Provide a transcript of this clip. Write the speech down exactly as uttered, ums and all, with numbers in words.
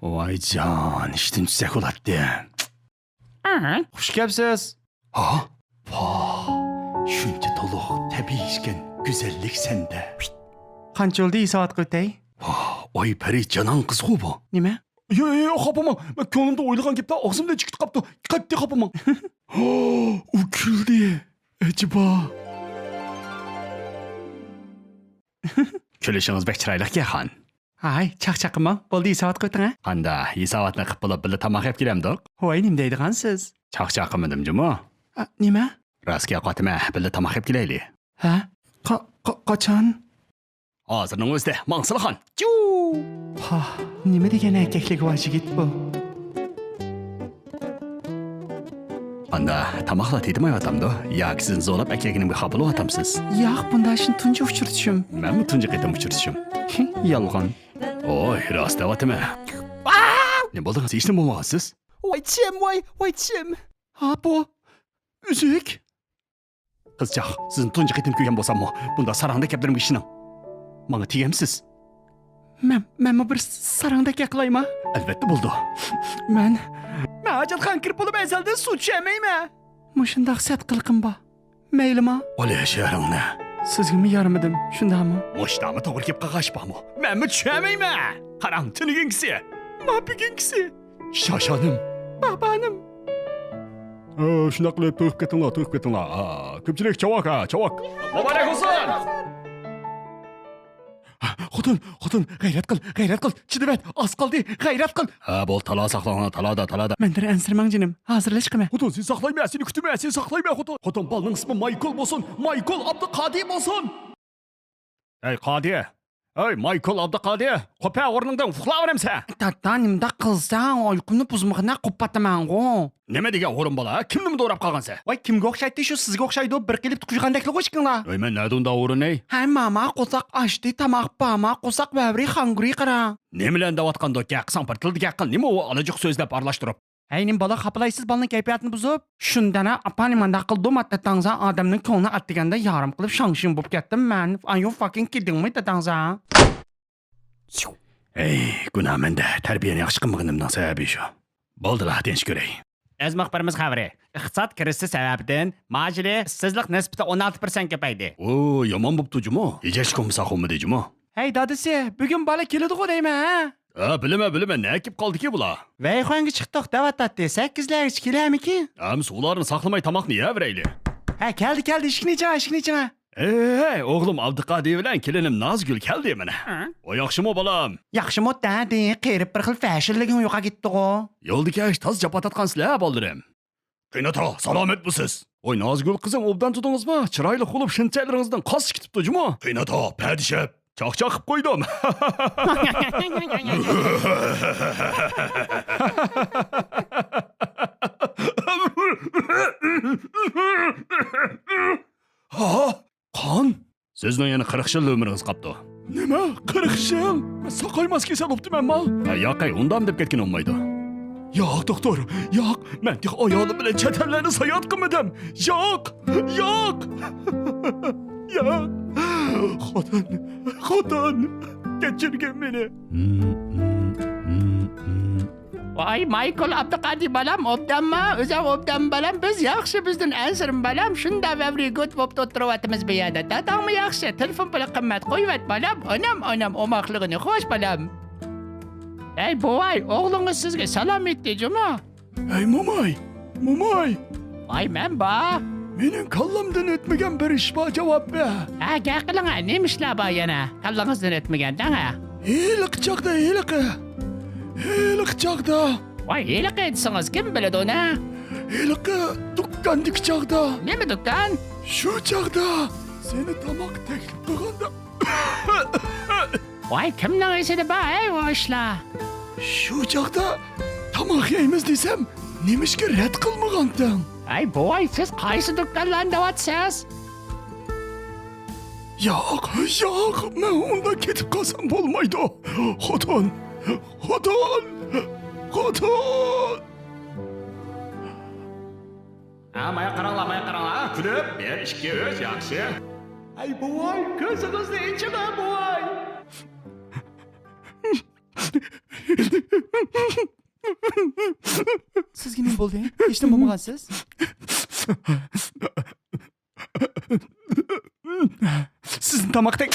ۋاي جان، ئىشتىن چۈشسەك بولاتتى. ئەھ. خۇش كەپسىز. ھا؟ پاھ، شۇنچە تولۇق، تەبىئىي ئىكەن گۈزەللىك سەندە. قانچە بولدى ھېساباتقا ئۆتەي؟ پاھ، ئاي پەرى جانان قىزغۇ بۇ. نېمە؟ يو، يو، يو، خاپىماڭ. مەن كۆڭلۈمدە ئويلىغان گەپلەر ئاغزىمدىن چىقىپ قاپتۇ. قەتئىي خاپىماڭ. ئۇ كۈلدى. ئەجەبا. كۈلۈشىڭىز بەك چىرايلىقكەن، خان. ھاي، چاقچاق قىلماڭ. بولدى، ھېساباتقا ئۆتۈڭ، ھە؟ قاندا، ھېساباتنى قىپ بولۇپ، بىللە تاماق يەپ كېلەمدۇق؟ ۋاي، نېمە دەيدىغانسىز؟ چاقچاق قىلمىدىم جۇمۇ. ئا، نېمە؟ راستكە قاتىمە، بىللە تاماق يەپ كېلەيلى. ھە؟ قا-، قا-، قاچان؟ ھازىرنىڭ ئۆزىدە، ماڭسىلا خان. چۇ! پاھ، نېمە دېگەن ئەركەكلىكى بار يىگىت بۇ. ئاندا تاماقلار تېتىمايۋاتامدۇ؟ ياكى سىزنى زورلاپ ئەكەلگىنىمگە خاپا بولۇۋاتامسىز؟ ياق، بۇنداق ئىشنى تۇنجى ئۇچرىتىشىم. مەنمۇ تۇنجى قېتىم ئۇچرىتىشىم. يالغان. ئوي، راست دەۋاتىمەن. نېمە بولدى؟ ھېچنېمە بولمىغانسىز؟ ۋاي چىشىم، ۋاي، ۋاي چىشىم. ھا، بۇ ئۈزۈك. قىزچاق، سىزنى تۇنجى قېتىم كۆرگەن بولساممۇ، بۇنداق ساراڭدەك گەپلىرىمگە ئىشىنىڭ. ماڭا تېگەمسىز؟ مەن، مەنمۇ بىر ساراڭدەك گەپ قىلايما؟ ئەلۋەتتە بولىدۇ. مەن، مەن ھاجەتخانىغا كىرىپ بولۇپ ئەزەلدىن سۇ چۈشەلمەيمەن. مۇشۇنداق سەت قىلىقىم بار. مەيلىما؟ ئولە شېئىرىڭنى. سىزگىمۇ يارىمىدىم، شۇنداقمۇ؟ مۇشتامۇ توغرا گەپ قىلغاچ بارمۇ؟ مەنمۇ چۈشەلمەيمەن. قاراڭ، تۈنۈگۈنكىسى. ما بۈگۈنكىسى. شاشانىم. بابانىم. ئە، شۇنداق قىلىپ تۆكۈپ كېتىڭلار، تۆكۈپ كېتىڭلار. ئا، كۆپچىلىك چاۋاك، ھە، چاۋاك. مۇبارەك بولسۇن! خوتۇن، خوتۇن، غەيرەت قىل، غەيرەت قىل. چىدىۋەت، ئاز قالدى، غەيرەت قىل. ھە، بولدى، تالا ساقلاڭلار، تالادا، تالادا. مەندىن ئەنسىرىمەڭ جېنىم، ھازىرلىشىپ قىمەن. خوتۇن، سېنى ساقلايمەن، سېنى كۈتىمەن، سېنى ساقلايمەن، خوتۇن. خوتۇن، بالىنىڭ ئىسمى مايكل بولسۇن، مايكل ئابدۇقادى بولسۇن. ئەي قادى! ئەي مايكل ئابدۇقادى! قوپە ئورنۇڭدىن ئۇخلاۋېرەمسەن! دادا، نېمانداق قىلساڭ، ئۇيقۇمنى بۇزمىغىنە قوپۇپ پاتىمەنغۇ. نېمە دېگەن ھورۇن بالا، كىمنى دوراپ قالغانسەن؟ ۋاي، كىمگە ئوخشايتتى شۇ سىزگە ئوخشايدۇ، بىر قېلىپتا قۇيغاندەكلا ئىككىڭلار. ۋاي، مەن نەدە ئۇنداق ھورۇن، ئەي؟ ھە، ماما، قورساق ئاچتى، تاماق بارما، قورساق ۋەۋرى خاڭگۇرى قارا. نېمىلەرنى دەۋاتقاندۇ، گەپ قىلساڭ بىر تىلدا گەپ قىل، نېمە ئۇ ئالىجىق سۆزلەپ ئارىلاشتۇرۇپ؟ ھەي، نېمە بالا خاپىلايسىز بالىنىڭ كەيپىياتىنى بۇزۇپ؟ شۇندانا ئاپا نېمانداق قىلدۇ ما تاتاڭزا ئادەمنىڭ كۆڭلىنى ئات دېگەندە يارىم قىلىپ شاڭشىڭ بوپ كەتتىم مەن. Are you fucking kidding me تاتاڭزا؟ ھەي، گۇناھ مەندە، تەربىيەنى ياخشى قىلمىغىنىمنىڭ سەۋەبى شۇ. بولدىلا، تىنچ كۆرەي. ئۆز مۇخبىرىمىز خەۋىرى. ئىقتىساد كىرىزىسى سەۋەبىدىن ماجىلى ئىشسىزلىق نىسبىتى ئون ئالتە پىرسەنت كۆپەيدى. ئۇ يامان بوپتۇ جۇمۇ. ھېچ كىم ساقلىمىدى جۇمۇ. ھەي دادىسى، بۈگۈن بالا كېلىدىغۇ دەيمەن ھە؟ ھە، بىلىمەن، بىلىمەن، نەگە كېلىپ قالدىكى بۇلار؟ ۋەيخۇەنگە چىقتۇق دەۋاتاتتى، سەككىزلەرگىچە كېلەرمىكىن؟ ئەمىسە ئۇلارنى ساقلىماي تاماقنى يەۋېرەيلى. ھە، كەلدى، كەلدى، ئىشىكنى ئېچىڭ، ئىشىكنى ئېچىڭ. ھەي، ئوغلۇم ئابدۇقادى بىلەن كېلىنىم نازگۈل كەلدى مانا. ھە؟ ئۇ ياخشىمۇ بالام؟ ياخشىمۇ دادى، قېرىپ بىر خىل فەشىنلىكىڭ يوقاپ كېتىپتىغۇ. يولدا كەچ تازا جاپا تارتقانسىلەر بالىلىرىم. قېيناتا، سالامەتمۇسىز؟ ۋاي نازگۈل قىزىم، ئوبدان تۇردىڭىزمۇ؟ چىرايلىق بولۇپ شۇنچە ئەللىرىڭىزدىن قاسسا كېتىپتۇ جۇمۇ. قېيناتا، پەدىشەپ، چاقچاق قىپ قويدۇم. ھا؟ قان؟ سىزنىڭ يەنە قىرىق يىل ئۆمرىڭىز قاپتۇ. نېمە؟ قىرىق يىل؟ مەن ساقايماس كېسەل بوپتىمەنما؟ ھە، ياقەي، ئۇنداق دەپ كەتكىنى بولمايدۇ. ياق، دوختۇر، ياق. مەن تېخى ئايالىم بىلەن چەت ئەللەرنى ساياھەت قىلمىدىم. ياق، ياق، ياق. خوتۇن، خوتۇن، كەچۈرگىن مېنى. ۋاي مايكل ئابدۇقادى بالام، ئوبدانما؟ ئۆزۈڭ ئوبدانما بالام؟ بىز ياخشى، بىزدىن ئەنسىرىمە بالام. شۇنداق ۋەۋرى گۇت بوپتۇ ئولتۇرۇۋاتىمىز بۇ يەردە. داداڭمۇ ياخشى؟ تېلېفون پۇلى قىممەت، قويۇۋەت بالام. ئانام، ئانام، ئوماقلىقىنى خوش بالام. ھەي بوۋاي، ئوغلىڭىز سىزگە سالام ئېيتتى جۇمۇ. ھەي موماي، موماي. ۋاي مەن بار. مېنىڭ كاللامدىن ئۆتمىگەن بىر ئىش بار، جاۋاب بەر. ھە، گەپ قىلىڭە، نېمە ئىشلار بار يەنە؟ كاللىڭىزدىن ئۆتمىگەن دەڭە. ھېلىقى چاغدا، ھېلىقى. ھېلىقى چاغدا. ۋاي، ھېلىقى دېسىڭىز، كىم بىلىدۇ ئۇنى؟ ھېلىقى دۇكاندىكى چاغدا. نېمە دۇكان؟ شۇ چاغدا سېنى تاماققا تەكلىپ قىلغاندا. ۋاي، كىمنىڭ ئېسىدە بار ھەي ئۇ ئىشلار؟ شۇ چاغدا تاماق يەيمىز دېسەم، نېمىشقا رەت قىلمىغانتىڭ؟ ھەي بوۋاي، سىز قايسى دۇكانلارنى دەۋاتىسىز؟ ياق، ياق، مەن ئۇنداق كېتىپ قالسام بولمايدۇ. خوتۇن، خوتۇن، خوتۇن! ھە، مايا قاراڭلار، مايا قاراڭلار. كۈلۈپ، بىر، ئىككى، ئۈچ، ياخشى. ھەي بوۋاي، كۆزىڭىزنى ئېچىڭ ھە بوۋاي. سىزگە نېمە بولدى؟ ھېچنېمە بولمىغانسىز؟ سىزنى تاماقتەك